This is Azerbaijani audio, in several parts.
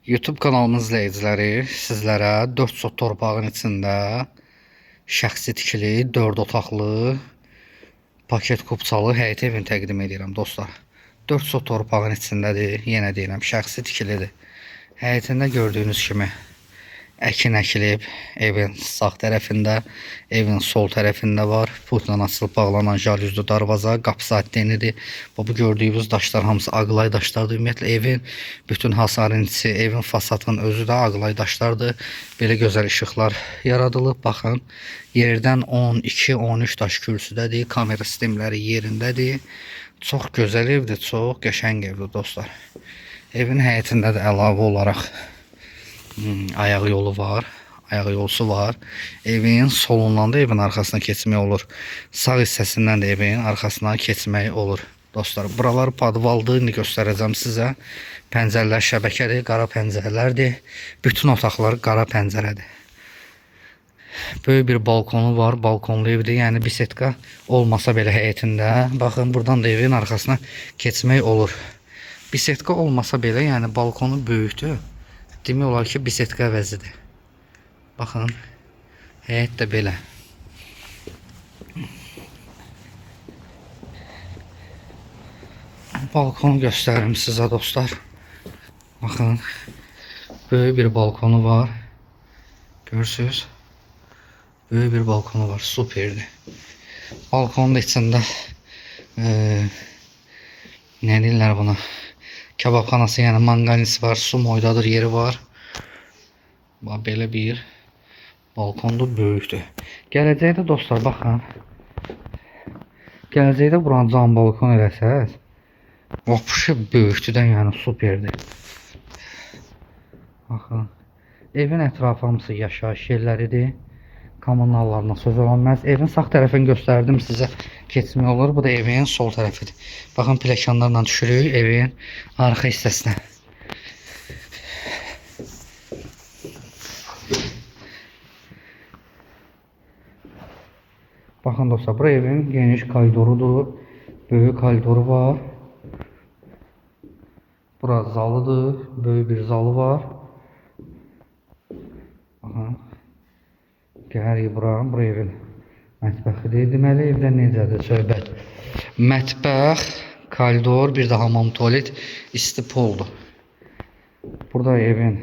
YouTube kanalımın izləyiciləri, sizlərə 4 sot torpağın içində şəxsi tikili, 4 otaqlı, paket kupçalı həyət evini təqdim edirəm dostlar. 4 sot torpağın içindədir, yenə deyirəm, şəxsi tikilidir. Həyətində gördüyünüz kimi əkin əkilib, evin sağ tərəfində, evin sol tərəfində var. Pultla açılıb bağlanan jalüzlü darvaza, qapısı addenidir. Bu gördüyünüz daşlar hamısı ağlay daşlardır. Ümumiyyətlə evin bütün hasarın içi, evin fasadının özü də ağlay daşlardır. Belə gözəl işıqlar yaradılıb. Baxın, yerdən 12-13 daş kürsüdədir. Kamera sistemləri yerindədir. Çox gözəl evdir, çox qəşəng evdir dostlar. Evin həyətində də əlavə olaraq ayaq yolu var. Ayaq yolusu var. Evin solundan da evin arxasına keçmək olur. Sağ hissəsindən də evin arxasına keçmək olur. Dostlar, buralar podvaldır. İndi göstərəcəm sizə. Pəncərələr şəbəkədir, qara pəncərələrdir. Bütün otaqlar qara pəncərədir. Böyük bir balkonu var, balkonlu evdir. Yəni bisetka olmasa belə həyətində. Baxın, buradan da evin arxasına keçmək olur. Bisetka olmasa belə, yəni balkonu böyükdür. Demək olar ki, bisetka əvəzidir. Baxın, həyət də belə. Balkonu göstərim sizə dostlar. Baxın, böyük bir balkonu var. Görürsüz? Böyük bir balkonu var, superdir. Balkonun da içində nə deyirlər buna? Kebabxanası, yəni manqalisi var, su moydadır yeri var. Bax, belə bir balkondur, böyükdür. Gələcəkdə dostlar, baxın. Gələcəkdə buranı cam balkon eləsəz, vapşı böyükdür də, yəni superdir. Baxın. Evin ətrafı hamısı yaşayış yerləridir. Kommunallarına söz olunmaz. Evin sağ tərəfini göstərdim sizə. Keçmək olur. Bu da evin sol tərəfidir. Baxın, pilləkənlərlə düşürük evin arxa hissəsinə. Baxın dostlar, bura evin geniş koridorudur. Böyük koridoru var. Bura zalıdır. Böyük bir zalı var. Baxın. Gəlirik bura. Bura evin mətbəxidir. Deməli, evdə necədir söhbət? Mətbəx, koridor, bir də hamam, tualet, isti poldur. Burada evin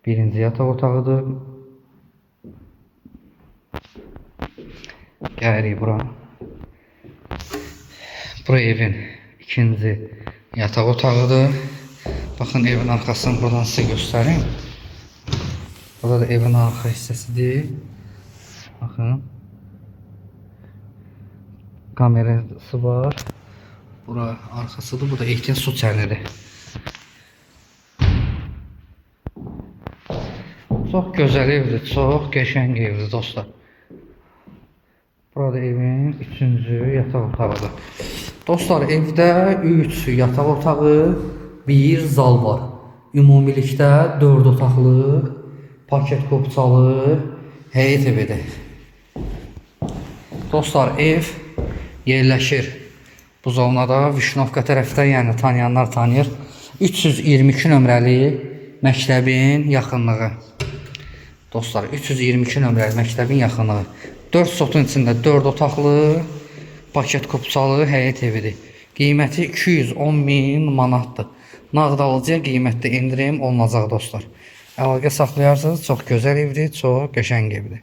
birinci yataq otağıdır. Gəlirik bura. Bura evin ikinci yataq otağıdır. Baxın, evin arxasını buradan sizə göstərim. Burada da evin arxa hissəsidir. Baxın. Kamerası var. Bura arxasıdır. Bu da ehtiyat su çəniri. Çox gözəl evdir, çox qəşəng evdir dostlar. Burada evin üçüncü yataq otağıdır. Dostlar, evdə 3 yataq otağı, bir zal var. Ümumilikdə 4 otaqlı, paket kopçalı həyət evidir. Dostlar, ev yerləşir Buzovnada, Vişnovka tərəfdə, yəni tanıyanlar tanıyır. 322 nömrəli məktəbin yaxınlığı. Dostlar, 322 nömrəli məktəbin yaxınlığı. 4 sotun içində 4 otaqlı, paket kupçalı həyət evidir. Qiyməti 210 min manatdır. Nağd alıcıya qiymətdə endirim olunacaq dostlar. Əlaqə saxlayarsınız. Çox gözəl evdir, çox qəşəng evdir.